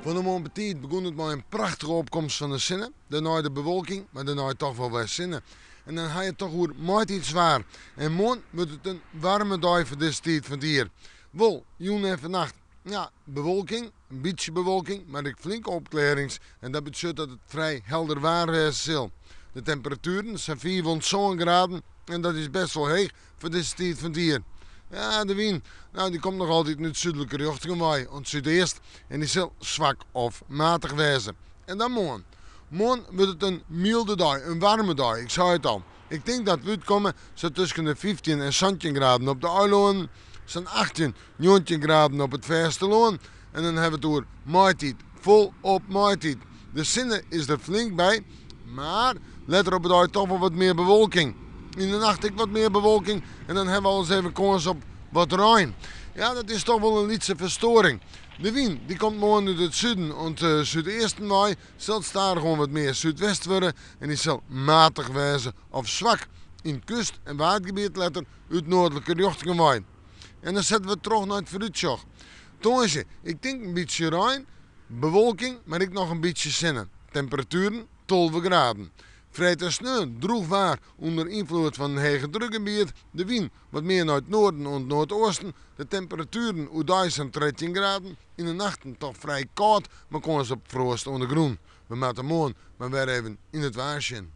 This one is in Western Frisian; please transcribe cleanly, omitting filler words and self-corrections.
Fan 'e moarn betiid begûn it mei in prachtige opkomst fan de sinne. Dêrnei de bewolking, mar dêrnei toch wol wer sinne. En dan ha je it toch oer maitiidswaar. En moarn wurdt it in waarme dei foar dizze tiid fan it jier. Wol, jûn en fannacht, ja, bewolking, in bytsje bewolking, mar ek flinke opklearrings. En dat betsjut dat it frij helder waar wêze sil. De temperatueren sa'n 5 oant 7 graden en dat is best wol heech foar dizze tiid fan it jier. Ja, de wyn, nou, dy komt noch altyd út súdlike rjochtingen wei, oant súdeast, en dy sil swak of matich wêze. En dan moarn. Moarn wurdt it in mylde dei, in waarme dei, ik sei it al. Ik tink dat we útkomme sa tusken de 15 en 17 graden op de eilannen, sa'n 18, 19 graden op it fêstelân. En dan hawwe we it oer maitiid, folop maitiid. De sinne is der flink by, mar letter op 'e dei toch wol wat mear bewolking. Yn de nacht ek wat mear bewolking en dan hawwe we alris even kâns op wat rein. Ja, dat is toch wol in lytse ferstoaring. De wyn dy komt moarn út it suden oant súdeasten wei, sil stadichoan wat mear súdwest wurde en dy sil matich wêze of swak. Yn kust en waadgebiet letter út noardlike rjochtingen wei. En dan sette we troch nei it foarútsjoch. Tongersdei, ik tink in bytsje rein, bewolking, mar ek noch in bytsje sinne. Temperatueren 12 graden. Freed en sneon drûch waar ûnder ynfloed fan in hegedrukgebiet. De wyn wat mear nei it noarden oant noardeasten. De temperatueren oerdei sa'n 13 graden. Yn de nachten toch frij kâld, mar kâns op froast oan de grûn. We moatte moarn mar wer even yn it waar sjen.